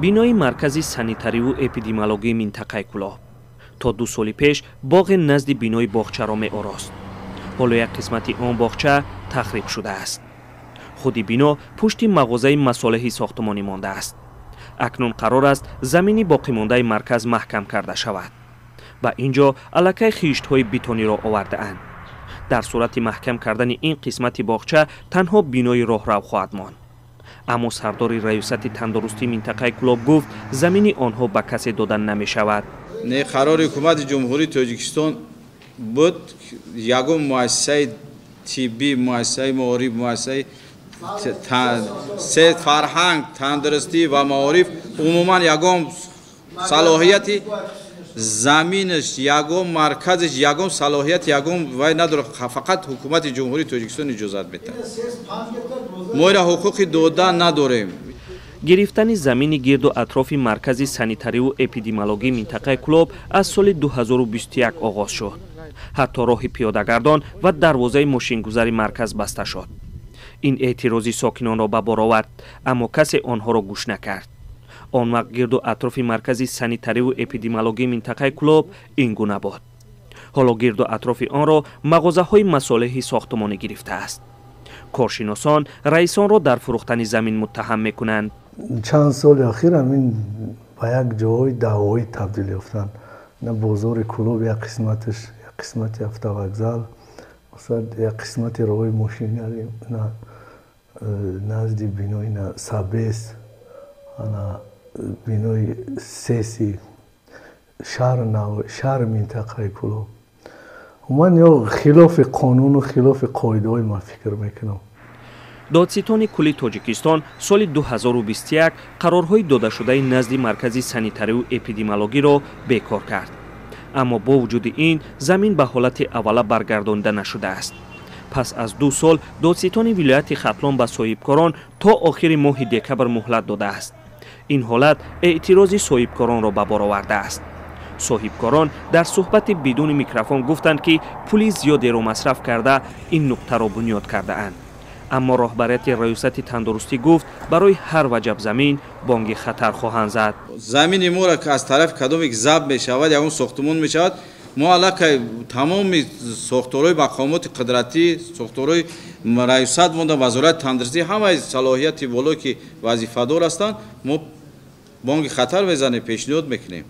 Бинои маркази санитариву эпидемиологии минтақаи Кӯлоб то 2 соли пеш боғи назди бинои боғчаро меорост. Ҳоло як қисмати он боғча тахриб шудааст. Худи бино пушти мағозаи масолеҳи сохтмонӣ мондааст. Акнун қарор аст замини боқимондаи марказ маҳкам карда шавад. Ба ин ҷо аллакай хиштҳои бетониро овардаанд. Дар сурати маҳкам кардани ин қисмати боғча танҳо бинои роҳрав хоҳад монд. Аммо сардори раёсати тандурустии минтақаи Кӯлоб гуфт, замини онҳо ба касе дода намешавад. Не, қарори ҳукумати Ҷумҳурии Тоҷикистон буд, ягон муассисаи тиббӣ, муассисаи маориф, муассисаи фарҳанг, тандурустӣ ва маориф умуман ягон салоҳияти заминаш, ягон марказаш, ягон салоҳият, ягон вай надорад. Фақат ҳукумати Ҷумҳурии Тоҷикистон иҷозат медиҳад. Мо ира ҳуқуқи дода надорем. Гирифтани замини гирду атрофи маркази санитариву эпидемиологии минтақаи Кӯлоб аз соли 2021 оғоз шуд. Ҳатто роҳи пиёдагардон ва дарвозаи мошингузари марказ баста шуд. Ин эътирози сокинонро ба бор овард, аммо касе онҳоро гӯш накард. Он вақт гирду атрофи маркази санитариву эпидемиологии минтақаи Кӯлоб ин гуна буд. Ҳоло гирду атрофи онро мағозаҳои масолеҳи сохтмонӣ гирифтааст. Коршиносон раисонро дар фурӯхтани замин муттаҳам мекунанд. Чанд соли охир ҳамин ба як ҷоҳои даъвоӣ табдил ёфтанд. На бозори Кӯлоб як қисматаш, як қисмати автовокзал, масалан як қисмати роҳи мошинари на назди бинои на Сабес, ана бинои сеси шаҳр, шаҳри минтақаи Кӯлоб. Умуман ё хилофи қонуну хилофи қоидаҳои ман фикр мекунам. Додситони кулли Тоҷикистон соли 2021 қарорҳои додашудаи назди маркази санитариву эпидемиологиро бекор кард. Аммо бо вуҷуди ин замин ба ҳолати аввала баргардонида нашудааст. Пас аз 2 сол додситони вилояти Хатлон ба соҳибкорон то охири моҳи декабр муҳлат додааст. Ин ҳолат эътирози соҳибкоронро ба бор овардааст. Соҳибкорон дар суҳбати бидуни микрофон гуфтанд, ки пули зиёдеро масраф карда ин нуқтаро бунёд кардаанд. Аммо роҳбарияти раёсати тандурустӣ гуфт, барои ҳар ваҷаб замин бонги хатар хоҳанд зад. Замини моро аз тарафи кадоме ки забт мешавад, ягон сохтмон мешавад, мо аллакай тамоми сохторҳои мақомоти қудратӣ, сохторҳои раёсат монда, вазорати тандурустӣ, ҳамаи салоҳияти боло ки вазифадор ҳастанд, мо бонги хатар мезанем, пешниҳод мекунем.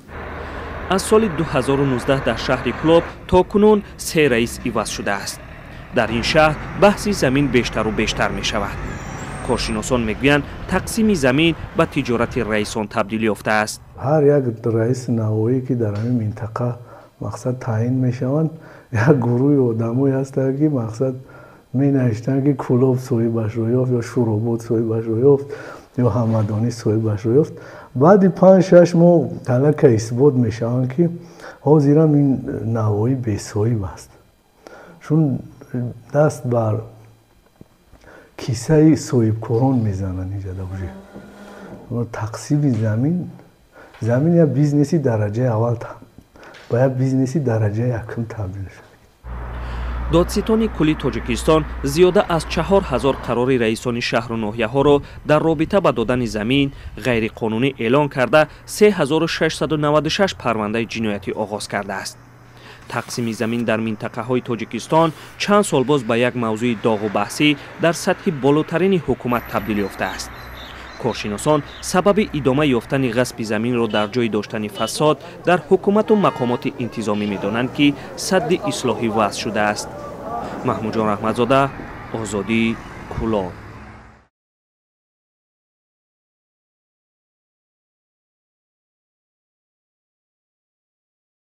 Аз соли 2019 дар шаҳри Кӯлоб то кунун 3 раис иваз шудааст. Дар ин шаҳр баҳси замин бештару бештар мешавад. Коршиносон мегӯянд, тақсими замин ба тиҷорати раисон табдил ёфтааст. Ҳар як раиси навоӣ ки дар ҳамин минтақа мақсад таъин мешаванд, як гурӯҳи одамое ҳастанд, ки мақсад менавиштанд, ки Кӯлоб соҳибашро ёфт, ё Шӯробод соҳибашро ёфт, ё Ҳамадонӣ соҳибашро ёфт. Баъди 5-6 моҳ аллакай исбот мешаванд, ки ҳозирам ин навоӣ бесоҳиб аст, чун даст бар кисаи соҳибкорон мезананд. Инҷа уже тақсими замин як бизнеси дараҷаи аввал ба як бизнеси дараҷаи якум табдил шуд. Додситони кулли Тоҷикистон зиёда аз 4000 қарори раисони шаҳру ноҳияҳоро дар робита ба додани замин ғайриқонунӣ эълон карда, 3696 парвандаи ҷиноятӣ оғоз кардааст. Тақсими замин дар минтақаҳои Тоҷикистон чанд сол боз ба як мавзӯи доғу баҳсӣ дар сатҳи болотарини ҳукумат табдил ёфтааст. Коршиносон сабаби идома ёфтани ғасби заминро дар ҷой доштани фасод дар ҳукумату мақомоти интизомӣ медонанд, ки садди ислоҳӣ вазъ шудааст. Маҳмудҷон Раҳматзода, Озодӣ, Кӯлоб.